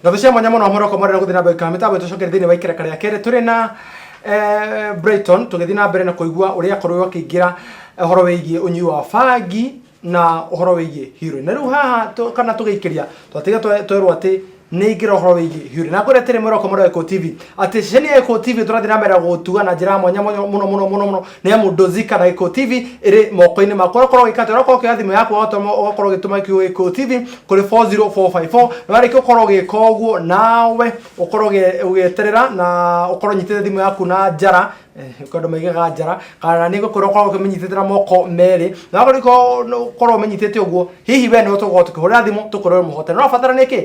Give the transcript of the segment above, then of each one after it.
Ngatho cia mwanya mũno mũroko mwarĩ na gũthiĩ na mbere kana mĩtambo tũcokere thĩinĩ wa ikereka rĩa kerĩ tũrĩ na Brighton tũgĩthiĩ na mbere na kũigua ũrĩa akorirwo akĩingĩra ũhoro wĩgiĩ ũnyui wa bangi na ũhoro wĩgiĩ heroin. Na rĩu haha kana tũgĩikĩria twatiga twerwo atĩ nĩ ingĩra ũhoro wĩgiĩ heroin. Na ngwĩre atĩrĩ mwĩroko mũrĩ wa Eko TV atĩ ceceni ya Eko TV tũrathiĩ na mbere gũtuga na njĩra ya mwanya mũno mũno mũno mũno mũno nĩ amu Dozika na Eko TV ĩrĩ moko-inĩ maku. Ũgakorwo ũgĩka atĩ ũgakorwo ũkĩoya thimũ yaku ũgakorwo ũgĩtũma kiugo Eko TV kũrĩ 40454 na warĩkia gũkorwo ũgĩka ũguo nawe ũkorwo ũgĩeterera na ũkorwo ũnyitĩte thimũ yaku na njara kwĩ andũ maigaga njara kana nĩ gũkorwo ũkorwo ũkĩmĩnyitĩte na moko merĩ na wakorwo ũkorwo ũmĩnyitĩte ũguo hihi we nĩwe tũgũkorwo tũkĩhũrĩra thimũ tũkorwo mũhotani no ũrabatara nĩkĩ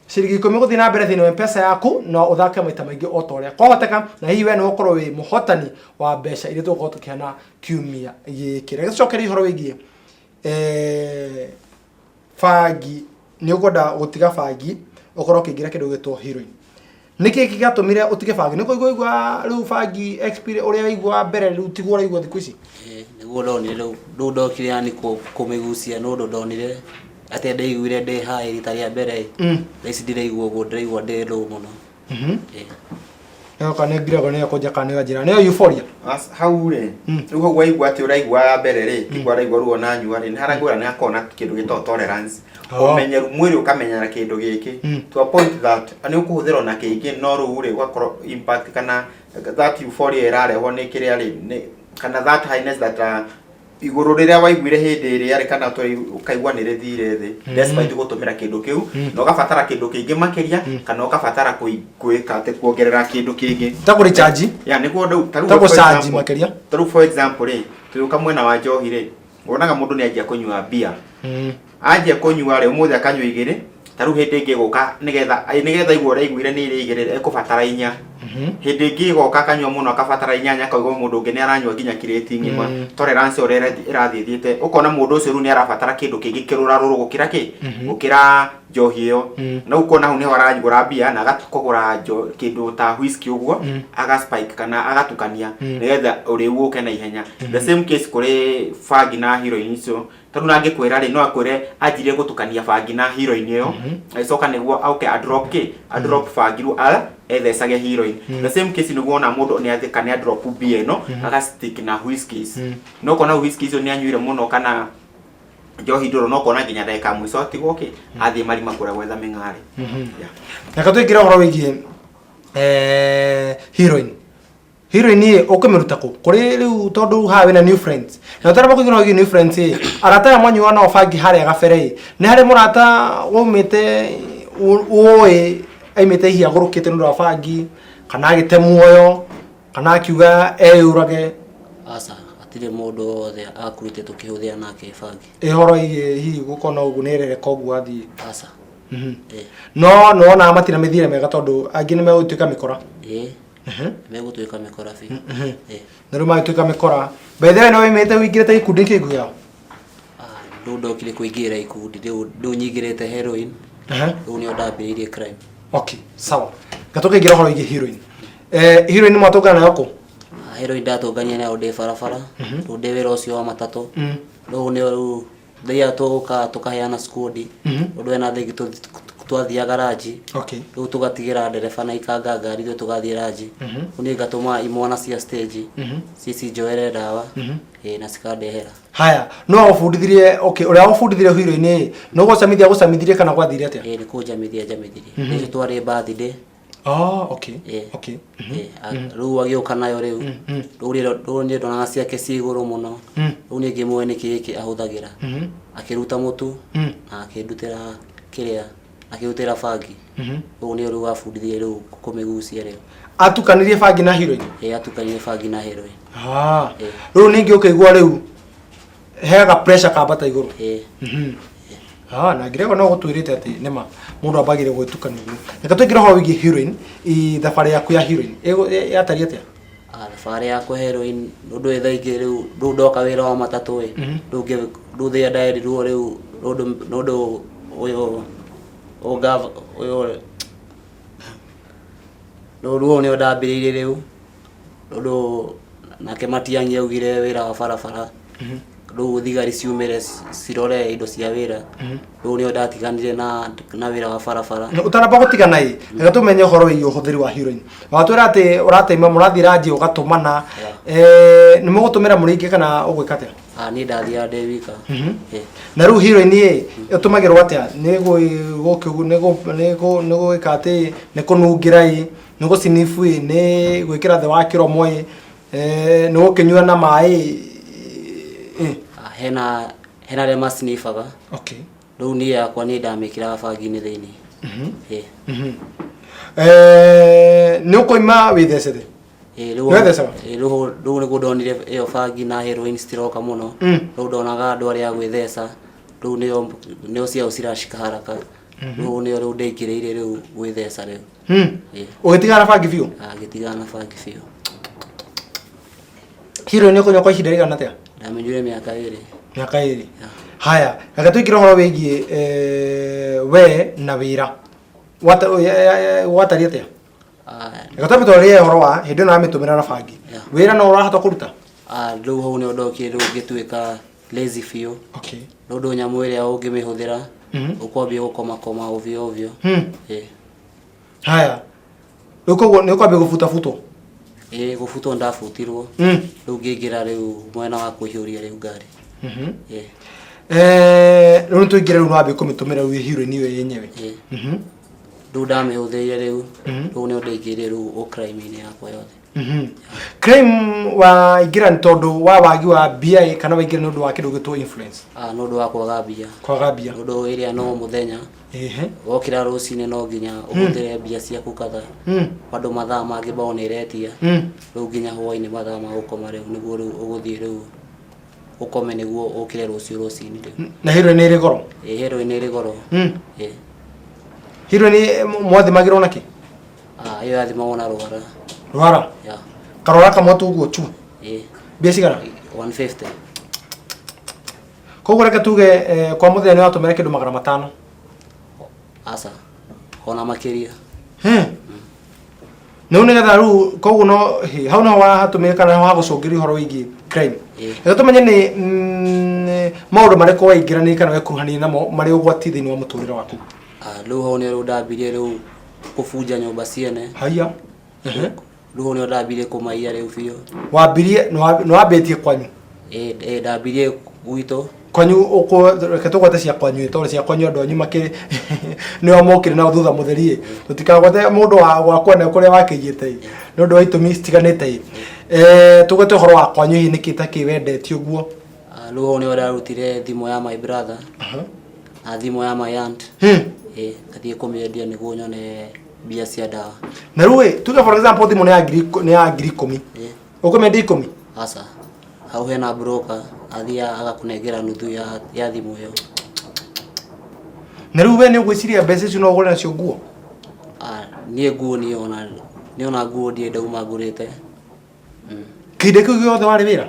ciringi 10 gũthiĩ na mbere thĩinĩ wa mpesa yaku na ũthake maita maingĩ o ta ũrĩa kwahoteka na hihi we nĩwe ũkorwo wĩ mũhotani wa mbeca iria tũgũkorwo tũkĩheana kiumia gĩkĩ. Reke tũcokerie ũhoro wĩgiĩ bangi nĩ ũkwenda gũtiga bangi ũkorwo ũkĩingĩra kĩndũ gĩtwo heroin. Nĩkĩ gĩatũmire ũtige bangi? Nĩ kũigua ũigua rĩu bangi experience ũrĩa waigua mbere rĩu tiguo ũraigua thikũ ici? Ĩĩ nĩguo ndonire rĩu, rĩu ndokire yani kũmĩgucia nĩ ũndũ ndonire atĩ ndaiguire ndĩ high rita rĩa mbere ĩ, thaa ici ndiraigua ũguo ndĩraigua ndĩ low mũno. Ĩĩ. Nĩyo kana nĩ ngiragwo nĩyo kũnja kana nĩyo njĩra nĩyo euphoria. Hau rĩ, rĩu hau waigua atĩ ũraigua ya mbere rĩ, tiguo araigua ruo na anyua rĩ, nĩ haragwĩra nĩ hakoragwo na kĩndũ gĩtagwo tolerance. Ũmenyeru, mwĩrĩ ũkamenyera kĩndũ gĩkĩ to a point that nĩ ũkũhũthĩra ona kĩingĩ no rĩu rĩ, ũgakorwo impact kana that euphoria ĩrarehwo nĩ kĩrĩa rĩ, nĩ kana that highness that igũrũ rĩrĩa waiguire hĩndĩ ĩrĩa rĩ kana ũkaigua nĩ rĩthire thĩ despite gũtũmĩra kĩndũ kĩu na ũgabatara kĩndũ kĩngĩ makĩria kana ũgabatara gwĩka atĩ kuongerera kĩndũ kĩngĩ. Ta kũ recharge. Ya nĩguo rĩu ta rĩu Ta for gũcharge example- makĩria. Ta rĩu for example rĩ, tũgĩũka mwena wa njohi rĩ, wonaga mũndũ nĩ anjia kũnyua mbia. Anjia kũnyua rĩ, ũmũthĩ akanyua igĩrĩ, ta rĩu hĩndĩ ĩngĩ ĩgũka nĩgetha aigue ũrĩa aiguire nĩ irĩ igĩrĩ ekũbatara inya. Hĩndĩ ĩngĩ ĩgoka akanyua mũno akabatara inyanya akaigua mũndũ ũngĩ nĩ aranyua nginya kirĩti ng'ima. Tolerance ũrĩa ĩrathiĩ ĩthiĩte, ũkona mũndũ ũcio rĩu nĩ arabatara kĩndũ kĩngĩ kĩrũrarũrũ gũkĩra kĩ? Gũkĩra njohi ĩyo. Na rĩu ũkona hau nĩho aragũra mbia na agathiĩ kũgũra kĩndũ ta whisky ũguo, aga spike kana agatukania nĩgetha ũrĩu ũke na ihenya. The same case kũrĩ bangi na heroin icio. Tondũ na angĩkwĩra rĩ, no akwĩre anjirie gũtukania bangi na heroin ĩyo, agĩcoka nĩguo oke a drop kĩ, a drop bangi rĩu ethecage heroin. The same case nĩguo wona mũndũ nĩ athĩka nĩ a drop mbia ĩno, aga stick na whiskies. No ũkona whisky icio nĩ anyuire mũno kana njohi ndũrũ, no ũkona nginya ndagĩka ya mũico atigwo kĩ, athiĩ marima kũrĩa gwetha mĩng'arĩ. Yeah. Reke tũingĩre ũhoro wĩgiĩ heroin. Heroin ĩ ũkũmĩruta kũ? Kũrĩ rĩu tondũ haha wĩna new friends. Na ũtaramba kũingĩra wĩgiĩ new friends ĩ, arata aya mwanyuaga nao bangi harĩa gabere ĩ, nĩ harĩ mũrata waumĩte ũĩ aimĩte hihi agũrũkĩte nĩ ũndũ wa bangi, kana agĩte muoyo, kana akiuga eyũrage? Aca, hatirĩ mũndũ o wothe akuĩte tũkĩhũthĩra nake bangi. Ĩ ũhoro wĩgiĩ hihi gũkorwo na ũguo nĩ erereka ũguo athiĩ? Aca. Ĩ. No nĩ wonaga matirĩ na mĩthiĩre mĩega tondũ angĩ nĩ megũtuĩka mĩkora. Ĩ. Megũtuĩka mĩkora biũ. Ĩ. Na rĩu magĩtuĩka mĩkora. By the way, nĩ waimĩte ũingĩrĩte gĩkundi kĩngĩ kĩao? Ah, rĩu ndokire kũingĩra ikundi rĩu rĩu nyingĩrĩte heroin. Rĩu nĩo ndambĩrĩirie crime. Okay, sawa. Reke tũkĩingĩra ũhoro wĩgiĩ heroin. Heroin mwatũngana nayo kũ? Ah, heroin ndatũngania nayo ndĩ barabara. Rĩu ndĩ wĩra ũcio wa matatũ. Rĩu nĩo rĩu Rĩrĩa tũgũka tũkaheana squad ũndũ wena thĩngĩ twathiaga ranji. Rĩu tũgatigĩra ndereba na ikanga ngari ithuĩ tũgathiĩ ranji. Rĩu niĩ ngatũma imwana cia stage cicinjoere ndawa ĩĩ na cikandehera. Haya, nũ wagũbundithirie, okay, ũrĩa wagũbundithirie whiro-inĩ ĩ, nĩ gũcamithia agũcamithirie kana gwathire atĩa? Ĩĩ nĩ kũnjamithia anjamithirie. Hĩndĩ ĩyo twarĩ birthday. Oh, okay. Ĩĩ. Okay. Ĩĩ, rĩu agĩũka nayo rĩu. Rĩu rĩu niĩ ndonaga ciake ciĩ igũrũ mũno. Rĩu niĩ ngĩmũĩ nĩkĩ gĩkĩ ahũthagĩra. Akĩruta mũtu na akĩndutĩra kĩrĩa, akĩndutĩra bangi. Rĩu nĩyo rĩu abundithirie rĩu kũmĩgucia rĩu. Atukanirie bangi na heroin? Ĩĩ, atukanirie bangi na heroin. Ah. Ĩĩ. Rĩu ningĩ ũkĩigua rĩu he ga pressure kambata igũrũ. Ĩĩ. Ah, na ngirego no gũtwĩrĩte atĩ nĩma mũndũ ambagĩrĩria gwĩtukania ũguo. Reke tũingĩre ũhoro wĩgiĩ heroin, thabarĩ yaku ya heroin yatariĩ atĩa? Ah, thabarĩ yakwa heroin ũndũ ũyũ thaa ingĩ rĩu rĩu ndoka wĩra wa matatũ ĩ, rĩu rĩu thĩrĩa nderirwo rĩu nĩ ũndũ ũyũ ũyũ rĩu rĩu nĩo ndambĩrĩirie rĩu. Tondũ nake Matiang'i augire wĩra wa barabara rĩu thigari ciumĩre cirore indo cia wĩra, rĩu nĩo ndatiganire na wĩra wa barabara. Ũtanamba gũtigana ĩ, reke tũmenye ũhoro wĩgiĩ ũhũthĩri wa heroin. Watwĩra atĩ ũratema mũrathiĩ ranji ũgatũmana, nĩ mũgũtũmĩra mũrĩ aingĩ kana ũgwĩka atĩa? Ah, niĩ ndathiaga ndĩ wika. Na rĩu heroin ĩ ĩtũmagĩrwo atĩa? Nĩ nĩ gwĩka atĩ nĩ kũnungĩra ĩ, nĩ gũcinibu ĩ, nĩ gwĩkĩra thĩ wa kĩromo ĩ, nĩ gũkĩnyua na maĩ ĩ? Ah, hena arĩa macinibaga. Rĩu niĩ yakwa niĩ ndamĩkĩraga bangi-inĩ thĩinĩ. Nĩ ũkũima wĩthecete? Rĩu Nĩwethecaga? Rĩu nĩguo ndonire ĩyo bangi na heroin citiroka mũno. Rĩu ndonaga andũ arĩa a gwĩtheca, rĩu nĩo ciao ciracika haraka. Rĩu nĩo rĩu ndeingĩrĩire rĩu gwĩtheca rĩu. Ũgĩtigana na bangi biũ? Ah, ngĩtigana na bangi biũ. Heroin ũkũnyua kwa ihinda rĩigana atĩa? Ndamĩnyuire mĩaka 2. Mĩaka 2. Haya, reke tũingĩre ũhoro wĩgiĩ we na wĩra. Gwatariĩ atĩa? Reke twambe twarĩrie ũhoro wa hĩndĩ ĩno ũramĩtũmĩra na bangi. Wĩra no ũrahota kũruta? Rĩu hau nĩho ndokire rĩu ngĩtuĩka lazy biũ. Nĩ ũndũ nyamũ ĩrĩa ũngĩmĩhũthĩra, ũkwambia gũkomakoma ovyo ovyo. Haya. Rĩu koguo nĩ ũkwambia gũbutabutwo? Ĩĩ, gũbutwo ndabutirwo. Rĩu ngĩingĩra rĩu mwena wa kũihũria rĩu ngari. Rĩu nĩ tũingĩre rĩu nĩwambia kũmĩtũmĩra rĩu heroin ĩyo yenyewe. Rĩu ndamĩhũthĩrire rĩu, rĩu nĩho ndaingĩrire rĩu ũ-crime-inĩ yakwa yothe. Crime waingĩra nĩ tondũ wa wagi wa mbia ĩ, kana waingĩra nĩ ũndũ wa kĩndũ gĩtwo influence? Nĩ ũndũ wa kwaga mbia. Kwaga mbia. Nĩ ũndũ ĩrĩa no mũthenya. Wokĩra rũcinĩ no nginya ũhũthĩre mbia ciaku kadhaa. Bado mathaa mangĩ bao nĩ ĩretia. Rĩu nginya hwainĩ mathaa ma gũkoma rĩu nĩguo rĩu ũgũthiĩ rĩu ũkome nĩguo ũkĩre rũciũ rũcinĩ rĩu. Na heroin nĩ ĩrĩ goro? Ĩĩ, heroin nĩ ĩrĩ goro. Ĩĩ. Heroin mwathimagĩrwo na kĩ? Ĩyo yathimagwo na rwara. Rwara? Yeah. Karwara kamwe tu ũguo tu? Ĩĩ. Mbia cigana? 150. Koguo reke tuge kwa mũthenya nĩ watũmĩra kĩndũ 500. Aca. Ona makĩria. Nĩ nĩgetha rĩu koguo no hĩ, hau niho wahatũmĩra kana niho hagũcũngĩria ũhoro wĩgiĩ crime. Reke tũmenye nĩ maũndũ marĩkũ waingĩranĩire kana wekuruhanirie namo marĩ ũgwati thĩinĩ wa mũtũrĩre waku. Rĩu hau nĩho rĩu ndambirie rĩu kũbunja nyũmba ciene. Haiya. Rĩu hau nĩho ndambirie kũmaiya rĩu biũ. Wambirie, nĩ wambĩtie kwanyu? Ĩĩ, ndambirie gwitũ. Kwanyu reke tũgwate cia kwanyu, tondũ cia kwanyu andũ anyu makĩrĩ nĩo mokire nao thutha mũtheri ĩ. Tũtikagwate mũndũ wa gwakwa na kũrĩa wakĩiyĩte ĩ, nĩ ũndũ wa itũmi citiganĩte ĩ. Tũgwate ũhoro wa kwanyu hihi nĩkĩ ta kĩ wendete ũguo? Rĩu hau nĩho ndarutire thimũ ya my brother na thimũ ya my aunt. Ngathiĩ kũmĩendia nĩguo nyone mbia cia ndawa. Na rĩu ĩ, tuge for example thimũ nĩ ya ngiri ikũmi. Ũkũmĩendia 10? Aca. Hau hena broker athiaga agakũnengera nuthu ya thimũ ĩyo. Na rĩu we nĩ ũgwĩciria mbeca icio no ũgũre nacio nguo? Niĩ nguo niĩ ona, niĩ ona nguo ndirĩ ndauma ngũrĩte. Kĩhinda kĩu gĩothe warĩ wĩra?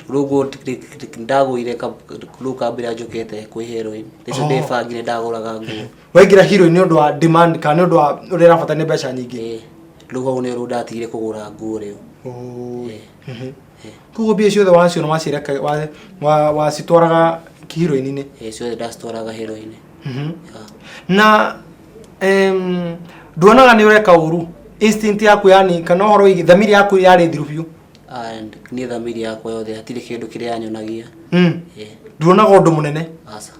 Rĩu nguo ndagũire rĩu kambĩra njũkĩte kwĩ heroin. Icio ndĩ bangi nĩ ndagũraga nguo. Waingĩra heroin nĩ ũndũ wa demand kana nĩ ũndũ wa ũrĩa ũrabatara nĩ mbeca nyingĩ? Ĩĩ. Rĩu hau nĩ rĩu ndatigire kũgũra nguo rĩu. Koguo mbia ciothe waciona wacitwaraga heroin-inĩ? Ĩĩ, ciothe ndacitwaraga heroin. Na nduonaga nĩ ũreka ũru? Instinct yaku yani kana ũhoro wĩgiĩ thamiri yaku yarĩ thiru biũ? Niĩ thamiri yakwa yothe hatirĩ kĩndũ kĩrĩa yanyonagia. Nduonaga ũndũ mũnene? Aca.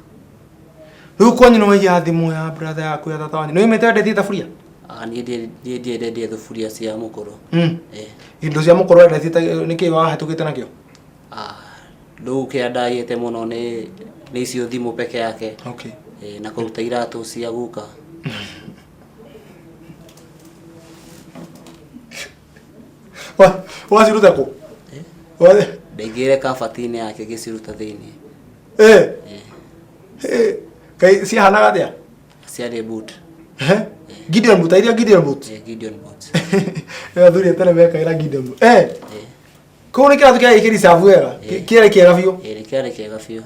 Rĩu kwanyu nĩ waiya thimũ ya brother yaku ya tata wanyu? Nĩ ũimĩte wendetie thaburia? Niĩ ndiendetie thuburia cia mũkũrũ. Indo cia mũkũrũ wendetie ta nĩkĩ wahĩtũkĩte nakĩo? Rĩu kĩrĩa ndaiyĩte mũno nĩ icio thimũ peke yake. Na kũruta iratũ cia guka. Waciruta kũ? Ndaingĩrire kabati-inĩ yake ngĩciruta thĩinĩ. Kaĩ ciahanaga atĩa? Ciarĩ boot. Gideon boot, iria Gideon boot. Gideon boot. Athuri a tene mekagĩra Gideon boot. Kũu nĩ kĩratũ kĩarĩ kĩricabu wega? Kĩarĩ kĩega biũ? Ĩĩ, kĩarĩ kĩega biũ.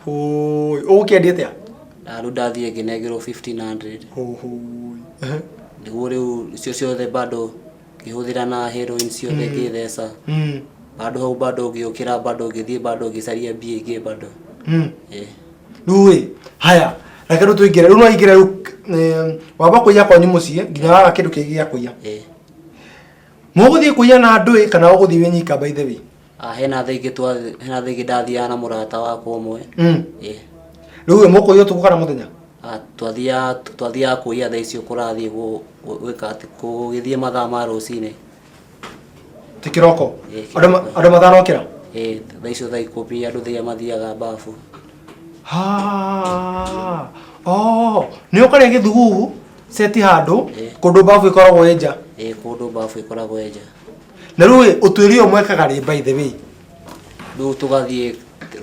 Hũi, ũgũkĩendia atĩa? Rĩu ndathiĩ ngĩnengerwo 1500. Hũhũi. Nĩguo rĩu icio ciothe bado Ngĩhũthĩra na heroin ciothe ngĩtheca. Bado hau bado ngĩũkĩra bado ngĩthiĩ bado ngĩcaria mbia ingĩ bado. Ĩĩ. Rĩu ĩ haya reke rĩu tũingĩre rĩu no ingĩre rĩu wamba kũiya kwanyu mũciĩ nginya waga kĩndũ kĩngĩ gĩa kũiya. Ĩĩ. Mũgũthiĩ kũiya na andũ ĩ kana ũgũthiĩ wĩ nyika by the way? Ah, hena thaa ingĩ twa hena thaa ingĩ ndathiaga na mũrata wakwa ũmwe. Ĩĩ. Rĩu ĩ mũkũiya ũtukũ kana mũthenya? Ah, twathiaga twathiaga kũiya thaa icio kũrathiĩ gwĩka atĩ gũgĩthiĩ mathaa ma rũcinĩ. Ti kĩroko? Ĩĩ, Andũ kĩroko. Andũ matanokĩra? Ĩĩ, thaa icio thaa 10 andũ thaa mathiaga babu. Ha. Oh, nĩ ũkarĩa gĩthugugu seti handũ Ĩĩ. kũndũ babu ĩkoragwo ĩ nja. Ĩĩ, kũndũ babu ĩkoragwo ĩ nja. Na rĩu ĩ ũtuĩria ũyũ mwekaga rĩ by the way? Rĩu tũgathiĩ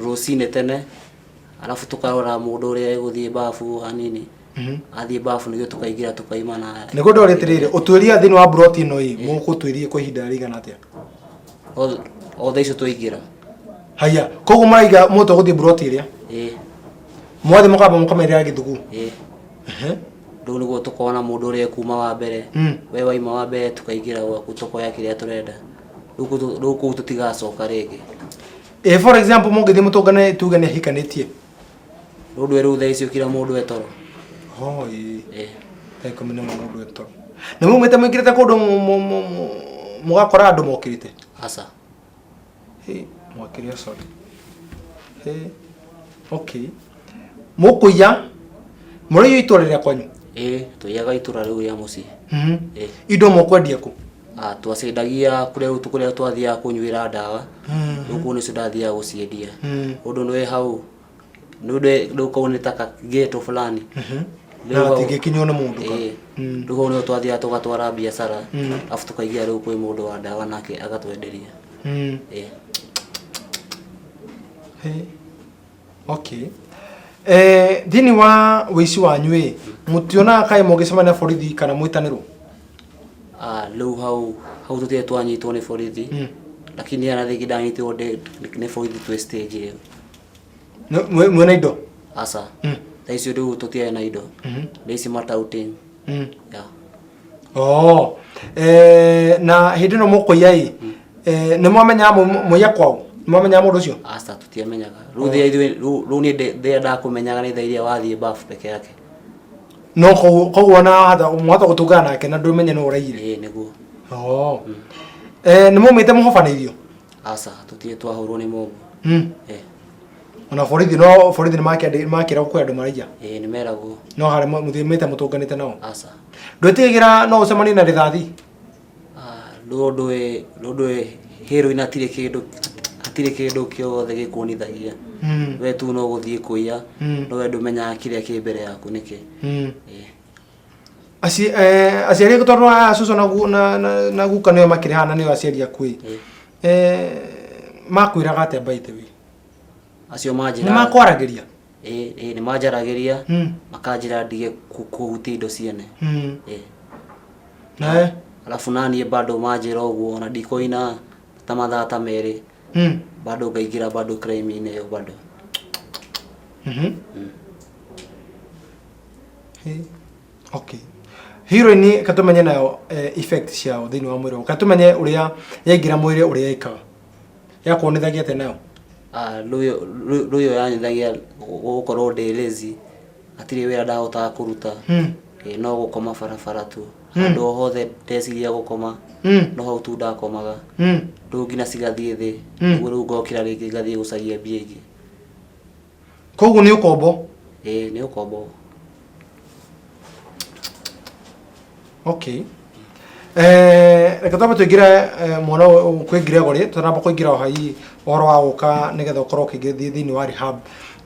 rũcinĩ tene arabu tũkarora mũndũ ũrĩa egũthiĩ babu hanini. Athiĩ babu nĩguo tũkaingĩra tũkaima na Nĩguo ndore atĩrĩrĩ, ũtuĩria thĩinĩ wa mburoti ĩno ĩ, mũgũtuĩria kwa ihinda rĩigana atĩa? O thaa icio twaingĩra. Haya, koguo maraiga mũndũ ũgũthiĩ mburoti ĩrĩa? Ĩĩ. Mwathiĩ mũkamba mũkamerĩra gĩthugu? Ĩĩ. Rĩu nĩguo tũkona mũndũ ũrĩa ekuma wa mbere. We waima wa mbere tũkaingĩra gwaku tũkoya kĩrĩa tũrenda. Rĩu kũu tũtigacoka rĩngĩ. Ĩ for example mũngĩthiĩ mũtũngane tuge nĩ ahikanĩtie? Rĩu ndũĩ rĩu thaa icio kila mũndũ e toro. Oh, ĩĩ. Ĩĩ. Thaa 11 mũndũ e toro. Na mumĩte mũingĩrĩte kũndũ mũgakora andũ mokĩrĩte? Aca. Hĩ, mwakĩrĩa sorry. Hĩ. Okay. Mũkũiya mũraiya itũra rĩa kwanyu? Ĩĩ, tũiyaga itũra rĩu rĩa mũciĩ. Ĩĩ. Indo mũkwendia kũ? Ah, twaciendagia kũrĩa kũrĩa twathiaga kũnyuĩra ndawa. Rĩu kũu nĩcio ndathiaga gũciendia. Ũndũ nĩ hau nĩ ũndũ rĩu kau nĩ ta ka ghetto fulani. Na hatingĩkinywo nĩ mũndũ ka? Ĩĩ. Rĩu hau nĩho twathiaga tũgatwara biacara, arabu tũkaingĩra rĩu kwĩ mũndũ wa ndawa nake agatwenderia. Ĩĩ. Hĩ. Okay. Eh, thĩinĩ wa wĩici wanyu ĩ mũtionaga kaĩ mũngĩcemania na borithi kana mwĩtanĩrwo? Ah, rĩu hau hau tũtirĩ twanyitwo nĩ borithi. Lakini hena rĩngĩ ndanyitirwo nĩ borithi twĩ stage ĩyo. Mwĩna indo? Aca. Thaa icio rĩu tũtiarĩ na indo. Thaa ici matauting. Yeah. Oh. Eh, na hĩndĩ ĩno mũkũiya ĩ eh, nĩ mwamenyaga mũiya kwao? Nĩ mwamenyaga mũndũ ũcio? Aca tũtiamenyaga. Rĩu thĩa ithuĩ rĩu niĩ thĩa ndakũmenyaga nĩ thaa iria wathiĩ bafu peke yake. No koguo ona mwahota gũtũngana nake na ndũmenye nũ ũraiyire? Ĩĩ nĩguo. Oh. Eh, nĩ mumĩte mũhobanĩirio? Aca tũtirĩ twahũrwo nĩ mobu. Ĩĩ. Ona borithi no borithi nĩ makĩragwo kwĩ andũ maraiya? Ĩĩ nĩ meragwo. No harĩa mũthiĩte mũtũnganĩte nao? Aca. Ndwĩtigagĩra no ũcemanie na rithathi? Ah, rĩu ndũĩ rĩu ndũĩ heroin hatirĩ kĩndũ hatirĩ kĩndũ kĩothe gĩkuonithagia. We tu no gũthiĩ kũiya no we ndũmenyaga kĩrĩa kĩ mbere yaku nĩkĩ. Ĩĩ. Aciari aku tondũ aya cũcũ na guka nĩo makĩrĩ haha na nĩo aciari aku ĩ. Eh, makwĩraga atĩa by the way? Acio manjĩraga. Nĩ makwaragĩria? Ĩĩ ĩĩ nĩ manjaragĩria makanjĩra ndige kũhutia indo ciene. Ĩĩ. Nawe? Alafu naniĩ bado manjĩra ũguo ona ndikoina ta mathaa ta 2 bado ngaingĩra bado crime-inĩ ĩyo bado. Hey. Okay. Heroin reke tũmenye nayo effect ciao thĩinĩ wa mwĩrĩ waku. Reke tũmenye ũrĩa yaingĩra mwĩrĩ ũrĩa ĩkaga. Yakuonithagia atĩa nayo? Ah, rĩu ĩyo yanyithagia gũkorwo ndĩ lazy, hatirĩ wĩra ndahotaga kũruta. Ĩĩ no gũkoma barabara tu. Handũ o hothe ndeciria gũkoma, no hau tu ndakomaga. Rĩu nginya cigathiĩ thĩ, nĩguo rĩu ngokĩra rĩngĩ ngathiĩ gũcaria mbia ingĩ. Koguo nĩ ũkombo? Ĩĩ nĩ ũkombo. Okay. Eh, reke twambe tũingĩre mwana ũyũ kwĩ Gregory tũtanamba kũingĩra hai ũhoro wa gũka nĩgetha ũkorwo ũkĩthiĩ thĩinĩ wa rehab.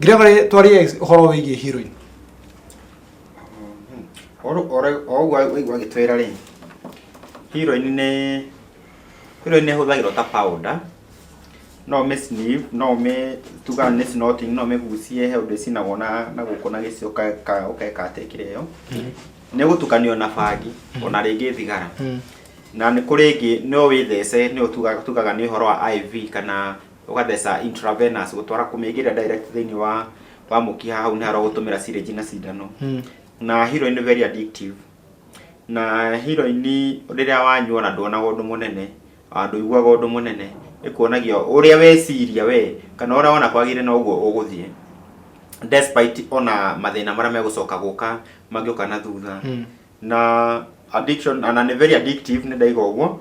Gregory twarie ũhoro wĩgiĩ heroin. O ũguo waigua agĩtwĩra rĩ, heroin nĩ heroin nĩ ĩhũthagĩrwo ta powder, no ũmĩ sniff, no ũmĩ tugaga nĩ snorting, no ũmĩgucie he ũndũ ĩcinagwo na gũkũ na gĩcicio ũkeka atĩ kĩrĩa ĩyo. Nĩ ĩgũtukanio na bangi ona rĩngĩ thigara. Na nĩ kũrĩ ĩngĩ no wĩthece nĩyo tugaga nĩ ũhoro wa IV kana ũgatheca intravenous gũtwara kũmĩingĩria direct thĩinĩ wa mũkiha hau nĩ harĩa ũgũtũmĩra syringe na cindano. Na heroin nĩ very addictive. Na heroin rĩrĩa wanyua ona nduonaga ũndũ mũnene, ona ndũiguaga ũndũ mũnene, ĩkuonagia ũrĩa weciria we kana ũrĩa wona kwagĩrĩire noguo ũgũthiĩ. Despite ona mathĩna marĩa megũcoka gũka mangĩũka na thutha. Na addiction na nĩ very addictive nĩ ndaiga ũguo.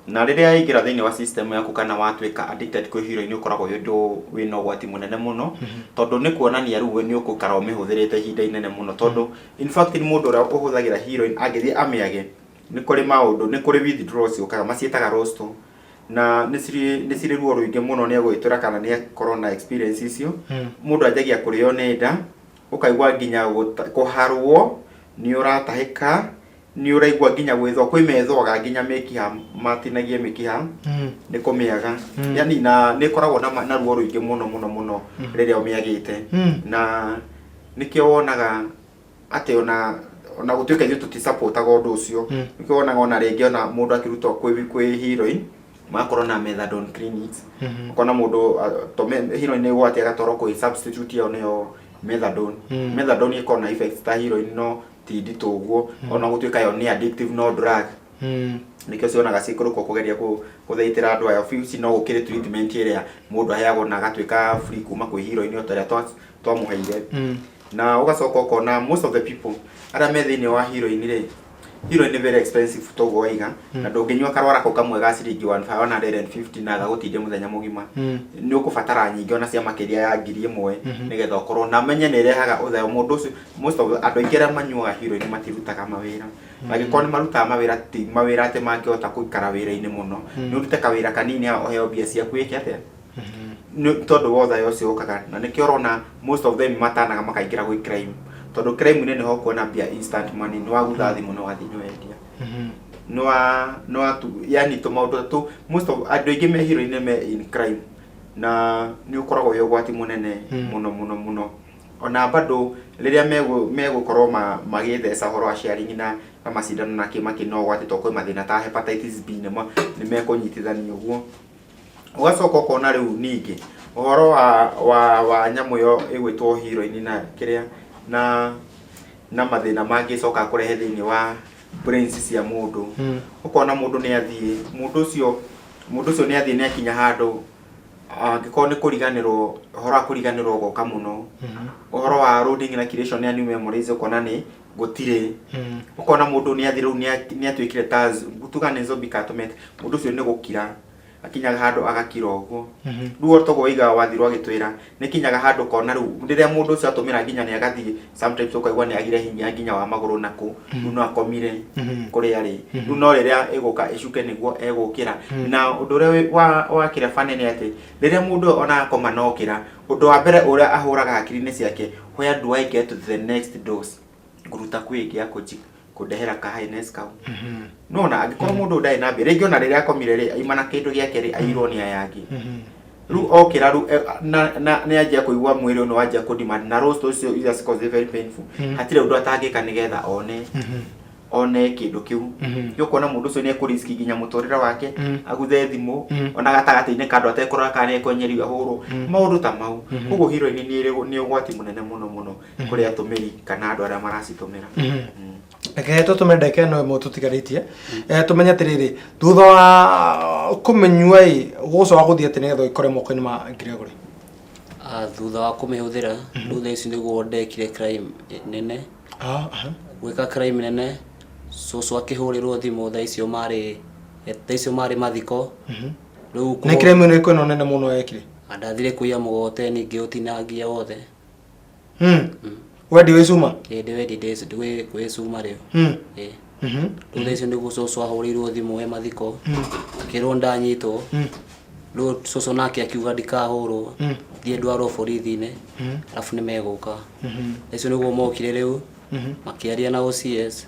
Na rĩrĩa yaingĩra thĩinĩ wa system yaku kana watuĩka addicted kwĩ heroin ũkoragwo wĩ ũndũ wĩna ũgwati mũnene mũno, tondũ nĩ kuonania rĩu nĩ ũgũikara ũmĩhũthĩrĩte ihinda inene mũno, tondũ in fact nĩ mũndũ ũrĩa ũhũthagĩra heroin angĩthiĩ amĩage, nĩ kũrĩ maũndũ, nĩ kũrĩ withdrawal ciũkaga, maciĩtaga rosto, na nĩ cirĩ, nĩ cirĩ ruo rũingĩ mũno nĩ egũgĩtwĩra kana nĩ akorwo na experience icio, mũndũ anjagia kũrĩo nĩ nda, ũkaigua nginya kũharwo, nĩ ũratahĩka, nĩ ũraigua nginya gwĩthũa, kwĩ methũaga nginya mĩkiha, matinagie mĩkiha, nĩ kũmĩaga. Yani na nĩ ĩkoragwo na ruo rũingĩ mũno mũno mũno rĩrĩa ũmĩagĩte. Na nĩkĩo wonaga atĩ ona gũtuĩka ithuĩ tũtisapotaga ũndũ ũcio, nĩkĩo wonaga ona rĩngĩ ona mũndũ akĩrutwo kwĩ heroin, magakorwo na methadone clinics. Ũkona mũndũ, to heroin nĩ ũgwati agatwarwo kwĩ substitute ĩyo nĩyo methadone. Methadone ĩkoragwo na effects ta heroin no ti nditũ ũguo, ona gũtuĩka yo nĩ addictive no drug. Nĩkĩo cionaga cikũrũkwo kũgeria kũthaitĩra andũ aya. Obviously no gũkĩrĩ treatment ĩrĩa mũndũ aheagwo na agatuĩka free kuma kwĩ heroin o ta ũrĩa twamũheire. Na ũgacoka ũkona most of the people arĩa me thĩinĩ wa heroin rĩ, heroin nĩ very expensive toguo waiga, na ndũngĩnyua karwara kau kamwe ga ciringi 150 na gagũtindie mũthenya mũgima. Nĩ ũkũbatara nyingĩ ona cia makĩria ya 1000 nĩgetha ũkorwo na menye nĩ ĩrehaga ũthayũ. Mũndũ ũcio, most of andũ aingĩ arĩa manyuaga heroin matirutaga mawĩra. Angĩkorwo nĩ marutaga mawĩra, ti mawĩra atĩ mangĩhota gũikara wĩra-inĩ mũno. Nĩ ũrute kawĩra kanini haha ũheo mbia ciaku wĩke atĩa? Nĩ tondũ wa ũthayũ ũcio ũkaga, na nĩkĩo ũrona most of them matanaga makaingĩra gwĩ crime, tondũ crime-inĩ nĩho ũkuona mbia instant money, nĩ wagutha thimũ nĩ wathiĩ nĩ wendia. Nĩ wa tu, yani tũmaũndũ tũ most of andũ aingĩ me heroin me in crime, na nĩ ũkoragwo wĩ ũgwati mũnene mũno mũno mũno. Ona bado rĩrĩa megũkorwo magĩtheca ũhoro wa sharing na macindano na kĩ makĩ no ũgwati tondũ kwĩ mathĩna ta hepatitis B nĩ mekũnyitithanio ũguo. Ũgacoka ũkona rĩu ningĩ ũhoro wa nyamũ ĩyo ĩgwĩtwo heroin na kĩrĩa na mathĩna mangĩ ĩcokaga kũrehe thĩinĩ wa brains cia mũndũ. Ũkona mũndũ nĩ athiĩ, mũndũ ũcio nĩ athiĩ nĩ akinya handũ angĩkorwo nĩ kũriganĩrwo, ũhoro wa kũriganĩrwo ũgoka mũno. Ũhoro wa loading na creation ya new memories ũkona nĩ gũtirĩ. Ũkona mũndũ nĩ athiĩ rĩu nĩ atuĩkire ta tuga nĩ zombie kana tũmete, mũndũ ũcio nĩ gũkira akinyaga handũ agakira ũguo. Rĩu toguo waigaga wathirwo agĩtwĩra nĩ kinyaga handũ ũkona rĩu rĩrĩa mũndũ ũcio atũmĩra nginya nĩ agathiĩ sometimes ũkaigua nĩ agire hinya nginya wa magũrũ na kũ, rĩu no akomire kũrĩa arĩ. Rĩu no rĩrĩa ĩgũka ĩcuke nĩguo egũkĩra. Na ũndũ ũrĩa wa kĩreba nĩ atĩ rĩrĩa mũndũ ũyũ ona akoma na okĩra, ũndũ wa mbere ũrĩa ahũraga hakiri-inĩ ciake, where do I get the next dose? Ngũruta kwĩ ĩngĩ ya kũndehera ka highness kau. Nĩwona angĩkorwo mũndũ ũyũ ndarĩ na mbia, rĩngĩ ona rĩrĩa akomire rĩ, aima na kĩndũ gĩake rĩ, airwo nĩ aya angĩ. Rĩu okĩra rĩu na nĩ anjia kũigua mwĩrĩ ũyũ nĩ wanjia kũ demand na roast ũcio is just cause very painful. Hatirĩ ũndũ atangĩka nĩgetha one kĩndũ kĩu. Nĩ ũkuona mũndũ ũcio nĩ ekũ risk nginya mũtũrĩre wake, aguthe thimũ, ona gatagatĩ-inĩ ka andũ atekũrora kana nĩ ekwenyerio ahũrwo, maũndũ ta mau. Koguo heroin nĩ ũgwati mũnene mũno mũno kũrĩ atũmĩri kana andũ arĩa maracitũmĩra. Reke tũtũme ndagĩka ĩno ĩmwe tũtigarĩtie, tũmenye atĩrĩrĩ, thutha wa kũmĩnyua ĩ, gũgũcoka gũthiĩ atĩ nĩgetha ũikore moko-inĩ ma Gregory? Thutha wa kũmĩhũthĩra, rĩu thaa ici nĩguo ndekire crime nene. Gwĩka crime nene, cũcũ akĩhũrĩrwo thimũ thaa icio marĩ mathiko. Rĩu Nĩ crime ĩrĩkũ ĩno nene mũno wekire? Ndathire kũiya mũgogoteni ngĩũtinangia wothe. Wendi wĩ cuma? Ĩĩ, ndĩwendi wĩ cuma rĩu. Ĩĩ. Rĩu thaa icio nĩguo cũcũ ahũrĩirwo thimũ e mathiko, akĩrwo ndanyitwo. Rĩu cũcũ nake akiuga ndikahũrwo, thiĩ ndwarwo borithi-inĩ, arabu nĩ megũka. Thaa icio nĩguo mokire rĩu, makĩaria na OCS.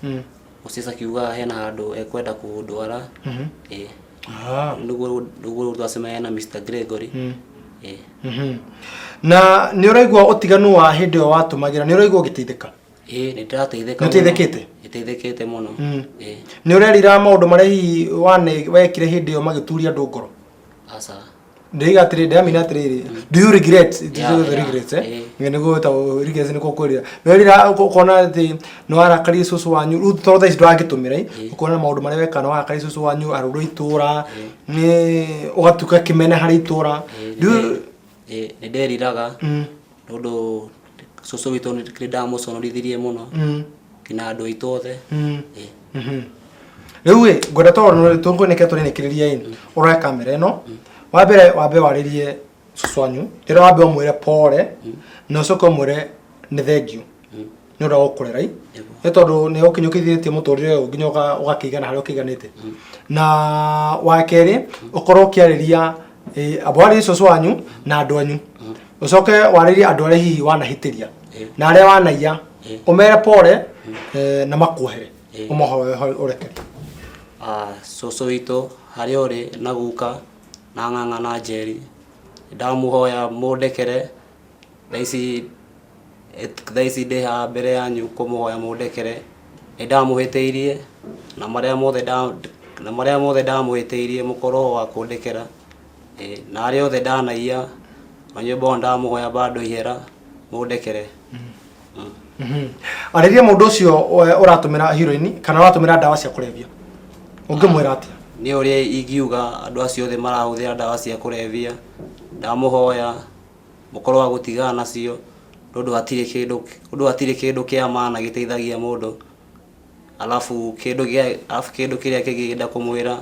OCS akiuga hena handũ ekwenda kũndwara. Ĩĩ. Nĩguo rĩu twacemania na Mr. Gregory. Ĩĩ. Na nĩ ũraigua ũtiganu wa hĩndĩ ĩyo watũmagĩra, nĩ ũraigua ũgĩteithĩka? Ĩĩ, nĩ ndĩrateithĩka. Nĩ ũteithĩkĩte? Nĩteithĩkĩte mũno. Ĩĩ. Nĩ ũrerira maũndũ marĩa hihi wekire hĩndĩ ĩyo magĩturia andũ ngoro? Aca. Ndĩiga atĩrĩ, ndĩramina atĩrĩrĩ, do you regret? It is Yeah, the yeah, regrets, eh? eh. Nĩ nĩguo wĩtagwo regrets, nĩkuo kwĩrira. Werira ũkona atĩ nĩ warakaria cũcũ wanyu, rĩu tondũ thaa ici ndũrangĩtũmĩra ĩ, ũkona maũndũ marĩa weka nĩ warakaria cũcũ wanyu, arũrũ itũra, nĩ ũgatuĩka kĩmene harĩ itũra. Do you- Nĩ nderiraga tondũ cũcũ witũ nĩ ndamũconorithirie mũno nginya andũ aitũ othe. Rĩu ĩ, ngwenda tondũ tũkũnĩke tũrĩnĩkĩrĩria ĩ, ũroe kamera ĩno, wa mbere wambe warĩrie cũcũ wanyu, rĩrĩa wambe ũmwĩre pole, na ũcoke ũmwĩre nĩ thengiũ nĩ ũndũ wa gũkũrera ĩ, nĩ tondũ nĩ ũkinyũkithĩtie mũtũrĩre ũyũ nginya ũgakĩigana harĩa ũkĩiganĩte. Na wa kerĩ ũkorwo ũkĩarĩria amba warĩrie cũcũ wanyu na andũ anyu, ũcoke warĩrie andũ arĩa hihi wanahĩtĩria na arĩa wanaiya, ũmere pole na makuohere, ũmahoe ũrekeri. Cũcũ witũ harĩa ũrĩ na guka na ng'ang'a na Njeri, ndamũhoya mũndekere thaa ici ndĩ haha mbere yanyu kũmũhoya mũndekere, nĩ ndamũhĩtĩirie na marĩa mothe na marĩa mothe ndamũhĩtĩirie mũkorwo wa kũndekera, na arĩa othe ndanaiya na nyũmba ĩyo ndamũhoya bado ihera mũndekere. Arĩria mũndũ ũcio ũratũmĩra heroin kana ũratũmĩra ndawa cia kũrebia, ũngĩmwĩra atĩa? Nĩ ũrĩa ingiuga andũ acio othe marahũthĩra ndawa cia kũrebia, ndamũhoya mũkorwo wa gũtigana nacio, tondũ hatirĩ kĩndũ, ũndũ hatirĩ kĩndũ kĩa maana gĩteithagia mũndũ. Alafu kĩndũ gĩa, alafu kĩndũ kĩrĩa kĩngĩ ingĩenda kũmwĩra,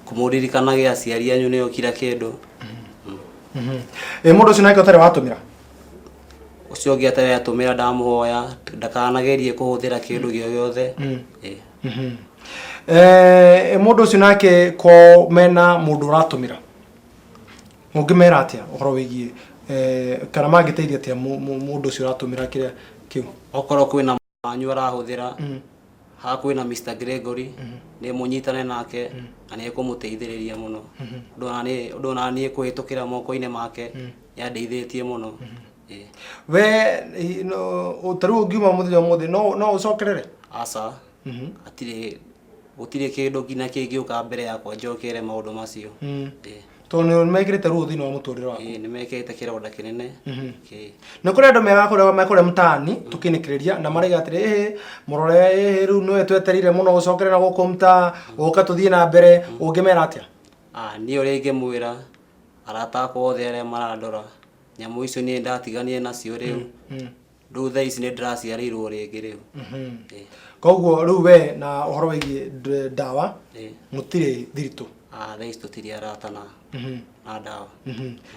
kũmũririkanage aciari anyu nĩo kila kĩndũ. Ĩ mũndũ ũcio nake ũtarĩ watũmĩra? Ũcio ũngĩ atarĩ atũmĩra ndamũhoya ndakanagerie kũhũthĩra kĩndũ gĩo gĩothe. Mũndũ ũcio nake ko mena mũndũ ũratũmĩra, ũngĩmera atĩa ũhoro wĩgiĩ kana mangĩteithia atĩa mũndũ ũcio ũratũmĩra kĩrĩa kĩu? Okorwo kwĩna wanyu arahũthĩra, haha kwĩna Mr Gregory, nĩ mũnyitane nake na nĩ ekũmũteithĩrĩria mũno. Ũndũ ona niĩ kũhĩtũkĩra moko-inĩ make nĩ andeithĩtie mũno. We ta rĩu ũngiuma mũthenya ũmũthĩ no ũcokerere? Aca, hatirĩ, gũtirĩ kĩndũ nginya kĩngĩũka mbere yakwa njokere maũndũ macio. Tondũ nĩ mekĩrĩte ruo thĩinĩ wa mũtũrĩre waku. Nĩ mekĩrĩte kĩronda kĩnene. Nĩ kũrĩ andũ mega kũrĩa mtaani tũkĩnĩkĩrĩria na maraiga atĩrĩ, ĩhĩ mũrore, ĩhĩ rĩu nĩwe twetereire mũno ũcokere na gũkũ mtaa, ũke tũthiĩ na mbere, ũngĩmera atĩa? Niĩ ũrĩa ingĩmwĩra arata akwa othe arĩa marandora, nyamũ icio niĩ ndatiganire nacio rĩu. Rĩu thaa ici nĩ ndĩraciarĩirwo rĩngĩ rĩu. Koguo rĩu we na ũhoro wĩgiĩ ndawa mũtirĩ thiritũ? Thaa ici tũtirĩ arata na ndawa.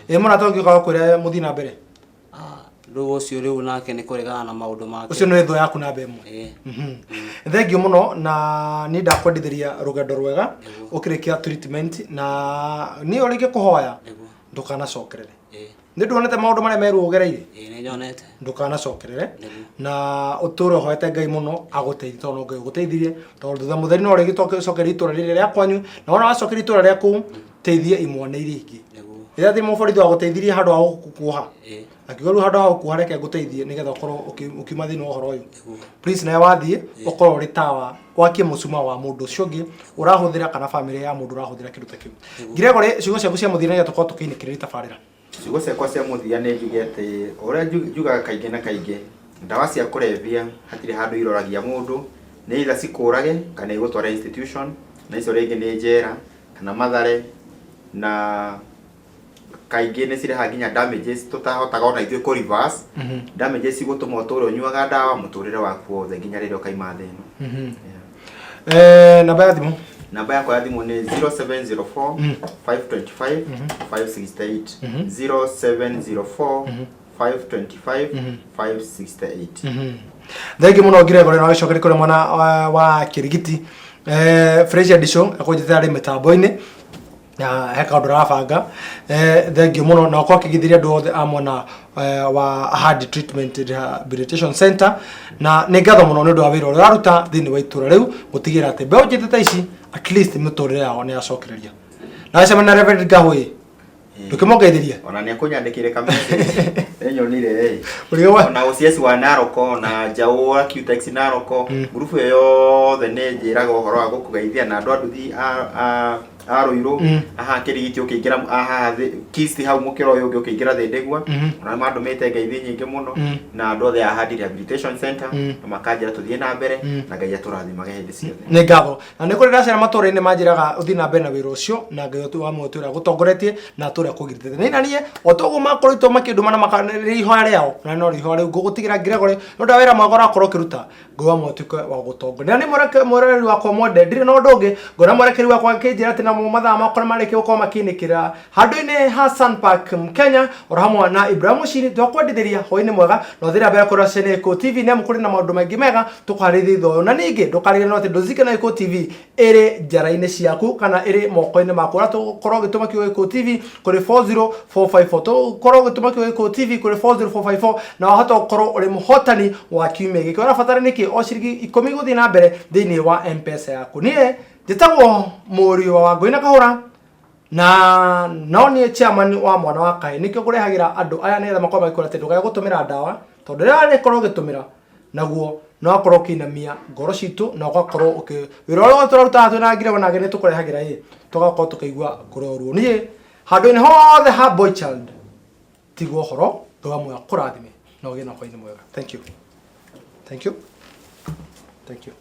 Ĩ mũrata ũngĩ ũka gũkwĩra mũthiĩ na mbere? Rĩu ũcio rĩu nake nĩ kũregana na maũndũ make. Ũcio nĩ thũ yaku namba ĩmwe. Thengiũ mũno, na niĩ ndakwendithĩria rũgendo rwega ũkĩrĩkia treatment, na niĩ ũrĩa ingĩkũhoya ndũkanacokerere. Nĩ nduonete maũndũ marĩa meru ũgereire? Nĩ nyonete. Ndũkanacokerere na ũtũre ũhoete Ngai mũno agũteithie, tondũ no Ngai ũgũteithirie, tondũ thutha mũtheri no rĩngĩ tũcokerie itũra rĩrĩa rĩa kwanyu, na wona wacokeria itũra rĩa kũu, teithie imwana iria ingĩ. Rĩrĩa atĩ mũborithi wagũteithirie handũ ha gũkuoha, akiuga rĩu handũ ha gũkuoha reke ngũteithie nĩgetha ũkorwo ũkiuma thĩinĩ wa ũhoro ũyũ. Please nawe wathiĩ ũkorwo ũrĩ tawa wakie mũcuma wa mũndũ ũcio ũngĩ ũrahũthĩra kana bamĩrĩ ya mũndũ ũrahũthĩra kĩndũ ta kĩu. Gregory, ciugo ciaku cia mũthia nĩgetha tũkorwo tũkĩinĩkĩrĩria tabarĩra. Ciugo ciakwa cia mũthia nĩ njuge atĩ ũrĩa njugaga kaingĩ na kaingĩ, ndawa cia kũrebia hatirĩ handũ iroragia mũndũ, nĩ either cikũrage kana igũtware institution, na icio rĩngĩ nĩ njera kana Mathare, na kaingĩ nĩ cirehaga nginya damages tũtahotaga ona ithuĩ kũ reverse. Damages igũtũma ũtũre ũnyuaga ndawa mũtũrĩre waku wothe nginya rĩrĩa ũkaima thĩ ĩno. Namba ya thimũ? Namba yakwa ya thimũ nĩ 0704 525 568, 0704 525 568. Thengiũ mũno Gregory, na wagĩcokeria kũrĩa mwena wa Kĩrigiti. Fresh Edition akũnjĩtĩra arĩ mĩtambo-inĩ na he kaũndũ arabanga. Thengiũ mũno, na ũkorwo ũkĩgithĩria andũ othe a mwena wa Ahadi Treatment Rehabilitation Center, na nĩ ngatho mũno nĩ ũndũ wa wĩra ũrĩa ũraruta thĩinĩ wa itũra rĩu gũtigĩrĩra atĩ mbeũ njĩthĩ ta ici at least mĩtũrĩre yao nĩ yacokereria. Na gĩcemania na Reverend Ngahũĩ, ndũkĩmũgeithĩria. Ona nĩ akũnyandĩkĩire ka message nĩ nyonire ĩ. Ũrĩa wa- Ona OCS wa Naroko na Njaũ wa Qtex Naroko, ngurubu ĩyo yothe nĩ njĩraga ũhoro wa gũkũgeithia, na andũ a nduthi a A Ruiru, haha Kĩrigiti ũkĩingĩra haha Kisii hau mũkĩra ũyũ ũngĩ ũkĩingĩra Thĩndĩgua, ona nĩ mandũmĩte ngeithi nyingĩ mũno, na andũ othe a Hadi Rehabilitation Center, na makanjĩra tũthiĩ na mbere na Ngai atũrathimage hĩndĩ ciothe. Nĩ ngatho, na nĩ kũrĩ ndacera matũra-inĩ manjĩraga ũthiĩ na mbere na wĩra ũcio, na Ngai wa muoyo tũrĩa gũtongoretie na tũrĩa kũgirĩte nĩ na niĩ o toguo makoretwo makĩndũma na nĩ ihoya rĩao, na no ihoya rĩu ngũgũtigĩra Gregory nĩ ũndũ wa wĩra mwega ũrakorwo ũkĩruta. Ngai wa muoyo ũtuĩke wa gũtongoria. Na nĩ mwerekeri wakwa mwende, ndirĩ na ũndũ ũngĩ, ngona mwerekeri wakwa akĩnjĩra atĩ namo mathaa makwa nĩ marĩkia gũkorwo makĩnĩkĩra handũ-inĩ ha Sun Park Kenya, oro hamwe na Ibrahim Mushiri, twakwendithĩria hwaĩ-inĩ mwega, na ũthiĩ na mbere kũrora Cene Gĩkũyũ TV, nĩ amu kũrĩ na maũndũ maingĩ mega tũkwarĩria thutha ũyũ. Na ningĩ ndũkariganĩrwo atĩ Ndũzike na Gĩkũyũ TV ĩrĩ njara-inĩ ciaku kana ĩrĩ moko-inĩ maku. Ũrĩa tũgũkorwo ũgĩtũma kiugo Gĩkũyũ TV kũrĩ 40454, tũgũkorwo ũgĩtũma kiugo Gĩkũyũ TV kũrĩ 40454, na wahota gũkorwo ũrĩ mũhotani wa kiumia gĩkĩ. Ũrabatara nĩkĩ? O ciringi 10 gũthiĩ na mbere thĩinĩ wa M-Pesa yaku. Niĩ njĩtagwo mũriũ wa Wangũi na Kahũra, na no niĩ chairman wa mwana wa kahĩĩ, nĩkĩo ngũrehagĩra andũ aya nĩgetha makorwo magĩkwĩra atĩ ndũkae gũtũmĩra ndawa, tondũ rĩrĩa warĩkorwo ũgĩtũmĩra naguo no wakorwo ũkĩinamia ngoro citũ, na ũgakorwo ũkĩ wĩra ũrĩa wothe tũrarutaga twĩna ngirego nake nĩ tũkũrehagĩra ĩ tũgakorwo tũkĩigua ngoro ruo. Niĩ handũ-inĩ hothe ha boy child tigwo ũhoro, Ngai wa muoyo akũrathime na ũgĩe na hwaĩ-inĩ mwega. Thank you, thank you, thank you.